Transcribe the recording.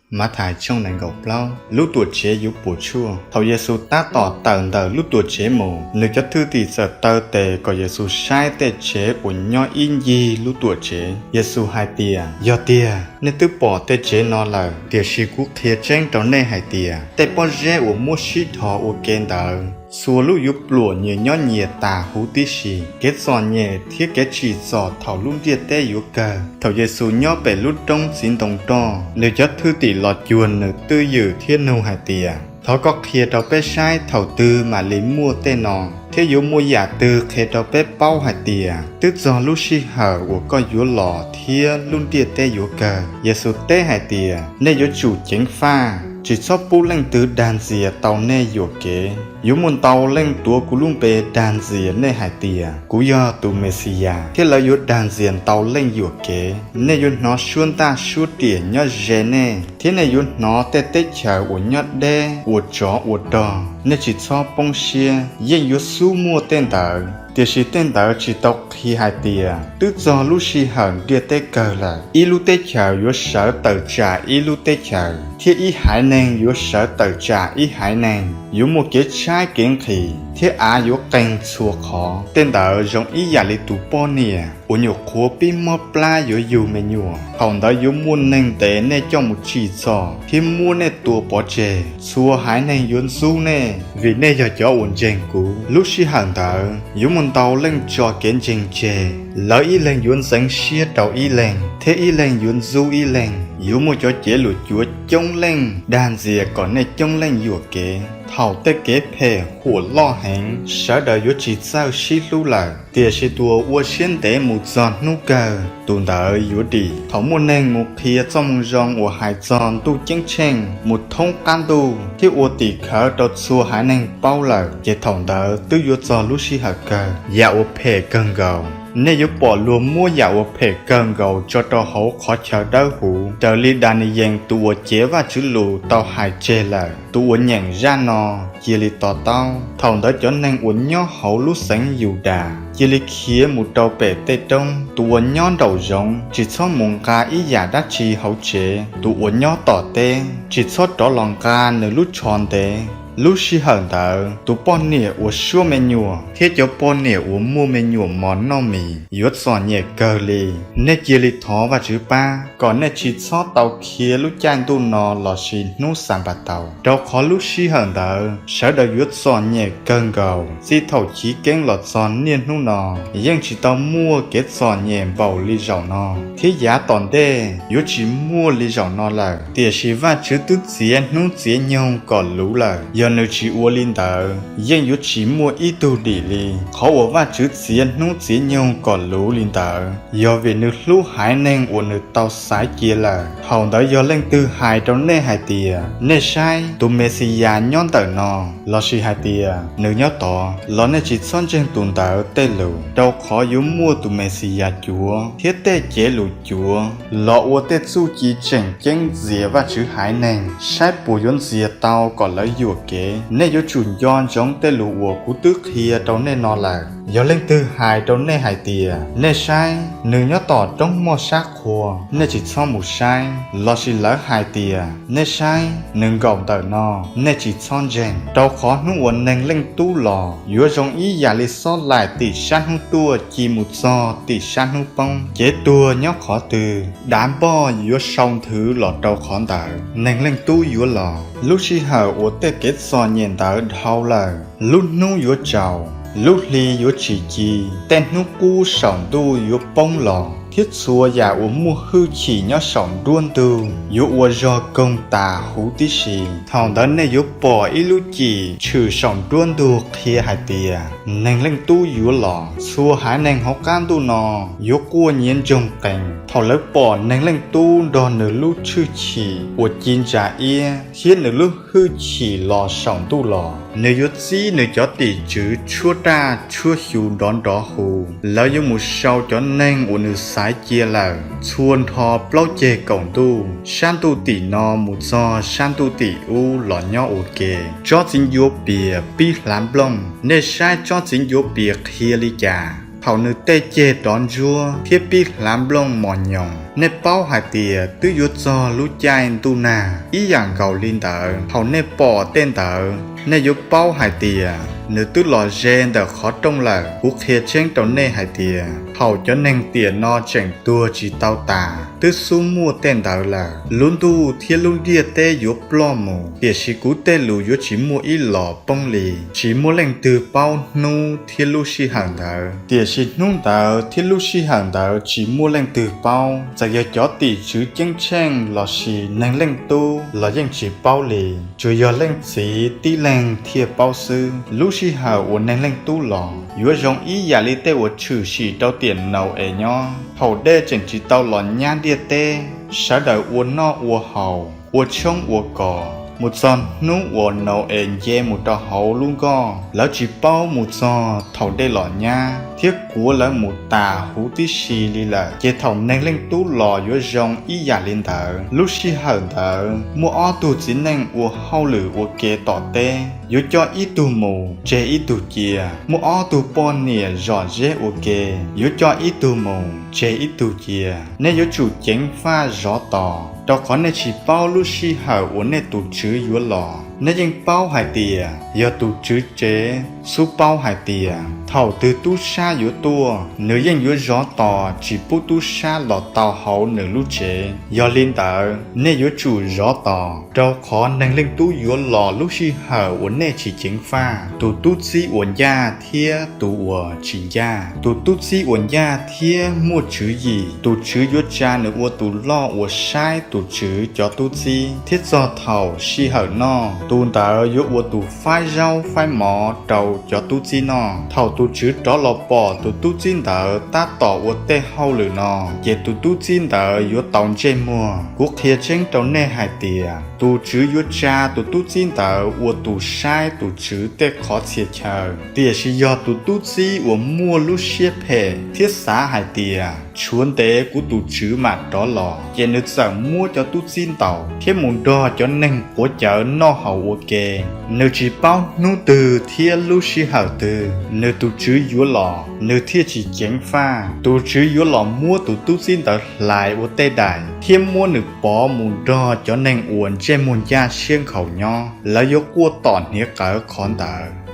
Mathais tshooj nees nkaum plaub. Lub Tuamtsev yuav puas tsuaj. Thaum Yexus tab tom tawm ntawm lub Tuamtsev mus, nws cov thwj tim txawm taw tes kom Yexus saib tej tsev uas nyob ib ncig lub Tuamtsev. Yexus hais tias, Yog tiag, nej twb pom tej tsev no lawm, tiam sis kuv qhia tseeb rau nej hais tias, tej pob zeb uas muab sib dhos ua ke ntawd, txhua lub yuav pluam nyias nyob nyias tas huv tib si. Kev txom nyem thiab kev tsim txom thaum lub ntiaj teb yuav kawg. Thaum Yexus nyob pem lub roob txiv ntoo roj, nws cov thwj tim los cuag nws twj ywm thiab nug hais tias, Thov koj qhia rau peb saib thaum twg mam li muaj tej no, thiab yuav muaj yam twg qhia rau peb paub hais tias twb txog lub sij hawm uas koj yuav los thiab lub ntiaj teb yuav kawg? Yexus teb hais tias, Nej yuav tsum ceev faj, tsis txhob pub leej twg dag ntxias tau nej yuam kev. Yuav muaj ntau leej tuav kuv lub npe dag ntxias nej hais tias, Kuv yog tus Mexiyas, thiab lawv yuav dag ntxias ntau leej yuam kev. Nej yuav hnov suab ntaj suab riam nyob ze nej, thiab nej yuav hnov tej teb chaws uas nyob deb ua tsov ua rog. Nej tsis txhob poob siab, yeej yuav xub muaj tej ntawd, tiam sis tej ntawd tsis tau qhia hais tias twb txog lub sij hawm ntiaj teb kawg lawm. Ib lub teb chaws yuav sawv tawm tsam ib lub teb chaws, thiab ib haiv neeg yuav sawv tawm tsam ib haiv neeg. Yuav muaj kev tshaib kev nqhis, thiab av yuav qeeg txhua qhov. Tej ntawd zoo ib yam li tus poj niam uas nyuam qhuav pib mob plab yuav yug me nyuam. Thaum ntawd yuav muaj neeg ntes nej coj mus tsim txom thiab muab nej tua pov tseg. Txhua haiv neeg yuav ntxub nej, vim nej yog cov uas ntseeg kuv. Lub sij hawm ntawd yuav muaj ntau leej tso kev ntseeg tseg, lawv ib leeg yuav ntxeev siab rau ib leeg, thiab ib leeg yuav ntxub ib leeg. Yuav muaj cov cev lus cuav coob leej dag ntxias kom nej coob leej yuam kev. Thaum tej kev phem huam loj heev, sawv daws yuav tsis txawj sib hlub lawm, tiam sis tus uas ua siab ntev mus txog hnub kawg, tus ntawd yuav dim. Thaum muaj neeg mus qhia Txojmoo Zoo uas hais txog Ntuj Ceeb Tsheej mus thoob qab ntuj thiab ua tim khawv rau txhua haiv neeg paub lawm, ces thaum ntawd twb yuav txog lub sij hawm kawg. Yam uas phem kawg nkaus, nej yuav pom luag muab yam uas phem kawg nkaus tso rau hauv qhov chaw dawb huv, raws li Daniyees tus uas cev Vajtswv lus tau hais tseg lawm. Tus uas nyeem zaj no, cia li to taub. Thaum ntawd cov neeg uas nyob hauv lub xeev Yudas cia li khiav mus rau pem tej roob. Tus uas nyob nraum zoov, tsis txhob mus nqa ib yam dab tsi hauv tsev. Tus uas nyob tom teb, tsis txhob rov los nqa nws lub tsho ntev. Lub sij hawm ntawd, tus poj niam uas suab me nyuam thiab cov poj niam uas muaj me nyuam mos noj mis yuav txom nyem kawg li. Nej cia li thov Vajtswv pab, kom nej tsis txhob tau khiav lub caij ntuj no lossis hnub Xanpataus, rau qhov lub sij hawm ntawd sawv daws yuav txom nyem kawg nkaus. Txij thaum chiv keeb los txog niaj hnub no, yeej tsis tau muaj kev txom nyem npaum li zaum no, thiab yav tom ntej yuav tsis muaj li zaum no lawm. Tiam sis Vajtswv twb txiav hnub txiav nyoog kom luv lawm, yog nws tsis ua li ntawd, yeej yuav tsis muaj ib tug dim li. Qhov uas Vajtswv txiav hnub txiav nyoog kom luv li ntawd, yog vim nws hlub haiv neeg uas nws tau xaiv cia lawm. Thaum ntawd yog leej twg hais rau nej hais tias, Nej saib, tus Mexiyas nyob ntawm no, lossis hais tias, Nws nyob tod, los nej tsis txhob ntseeg tus ntawd tej lus, rau qhov yuav muaj tus Mexiyas cuav thiab tej cev lus cuav los ua tej txuj ci tseem ceeb ntxias Vajtswv haiv neeg, saib puas yuav ntxias tau kom lawv yuam kev. Nej yuav tsum nco ntsoov tej lus uas kuv twb qhia rau nej no lawm. Yog leej twg hais rau nej hais tias, Nej saib, nws nyob tom roob moj sab qhua, nej tsis txhob mus saib, lossis lawv hais tias, Nej saib, nws nkaum ntawm no, nej tsis txhob ntseeg. Rau qhov hnub uas Neeg Leej Tub los yuav zoo ib yam li xob laim tim sab hnub tuaj ci mus txog tim sab hnub poob, cev tuag nyob qhov twg, dav npoj yuav sau nthwv los rau qhov ntawd. Neeg Leej Tub yuav los, lub sij hawm uas tej kev txom nyem ntawd dhau lawm, lub hnub yuav tsaus, lub hli yuav tsis ci, tej hnub qub saum ntuj yuav poob los, thiab txhua yam uas muaj hwj chim nyob saum nruab ntug yuav ua zog koog tas huv tib si. Thaum ntawd nej yuav pom ib lub cim tshwm saum nruab ntug qhia hais tias, Neeg Leej Tub yuav los. Txhua haiv neeg hauv qab ntuj no yuav quaj nyiav ntsoog qees thaum lawv pom Neeg Leej Tub nrog nws lub hwj chim uas ci ntsa iab thiab nws lub hwj chim los saum ntuj los. Nws yuav txib nws cov tim tswv tshuab raj tshuab xyu nrov nrov hu, lawv yuav mus sau cov neeg uas nws xaiv cia lawm txhua nrho plaub ceg kaum ntuj, sab ntuj tim no mus txog sab ntuj tim ub los nyob ua ke. Tsob txiv ncuav pias pib hlav nplooj. Nej saib tsob txiv ncuav pias qhia li cas! thaum nws tej ceg rov ntsuab thiab pib hlav nplooj mos nyoos. Nej paub hais tias twb yuav txog lub caij ntuj nag. Ib yam nkaus li ntawd, thaum nej pom tej ntawd, nej yuav paub hais tias nws twb los ze ntawm qhov rooj lawm. Kuv qhia tseeb rau nej hais tias, thaum cov neeg tiam no tseem tuag tsis tau tas, twb xub muaj tej ntawd lawm. Lub ntuj thiab lub ntiaj teb yuav ploj mus, tiam sis kuv tej lus yuav tsis muaj ib los poob li. Tsis muaj leej twg paub hnub thiab lub sij hawm ntawd, tiam sis hnub ntawd thiab lub sij hawm ntawd tsis muaj leej twg paub, txawm yog cov tim tswv ceeb tsheej lossis Neeg Leej Tub los yeej tsis paub li, tsuas yog Leej Txiv tib leeg thiaj paub xwb. Lub sij hawm uas Neeg Leej Tub los yuav zoo ib yam li tej uas tshwm sim rau tiam Nau-es nyob. Thaum dej tseem tsis tau los nyab ntiaj teb, sawv daws ua noj ua haus, ua tshoob ua kos, mus txog hnub uas Nau-es nce mus rau hauv lub nkoj. Lawv tsis paub mus txog thaum dej los nyab thiab kuav lawv mus tas huv tib si li lawm, ces thaum Neeg Leej Tub los yuav zoo ib yam li ntawd. Lub sij hawm ntawd muaj ob tug txiv neej ua hauj lwm ua ke tom teb, yuav coj ib tug mus, tseg ib tug cia. Muaj ob tug poj niam zom zeb ua ke, yuav coj ib tug mus, tseg ib tug cia. Nej yuav tsum ceev faj zov tos, rau qhov nej tsis paub lub sij hawm uas nej tus Tswv yuav los. Nej yeej paub hais tias yog tus tswv tsev xub paub hais tias thaum twg tub sab yuav tuaj, nws yeej yuav zov tos tsis pub tub sab los tau hauv nws lub tsev. Yog li ntawd, nej yuav tsum zov tos, rau qhov Neeg Leej Tub yuav los lub sij hawm uas nej tsis ceev faj. Tus tub txib uas ncaj thiab tus uas tsis ncaj. Tus tub txib uas ncaj thiab muaj tswv yim, tus tswv yuav tsa nws ua tus loj uas saib tus tswv cov tub txib, thiab txog thaum sij hawm noj, tus ntawd yuav ua tus faib zaub faib mov rau cov tub txib noj. Thaum tus tswv rov los pom tus tub txib ntawd tab tom ua tej hauj lwm no, ces tus tub txib ntawd yuav tau ntsej muag. Kuv qhia tseeb rau nej hais tias, tus tswv yuav tsa tus tub txib ntawd ua tus saib tus tswv tej qhov txhia chaw. Tiam sis yog tus tub txib uas muaj lub siab phem thiab xav hais tias, tshuav ntev kuv tus tswv mam rov los, ces nws txawm muab cov tub txib ntaus thiab mus nrog cov neeg quav cawv noj haus ua ke. Nws tsis paub hnub twg thiab lub sij hawm twg nws tus tswv yuav los, nws thiaj tsis ceev faj. Tus tswv yuav los muab tus tub txib ntawd hlais ua tej daim thiab muab nws pov mus nrog cov neeg uas ntsej muag ncaj siab nkhaus nyob. Lawv yuav quaj tom hniav qawv qhov ntawd.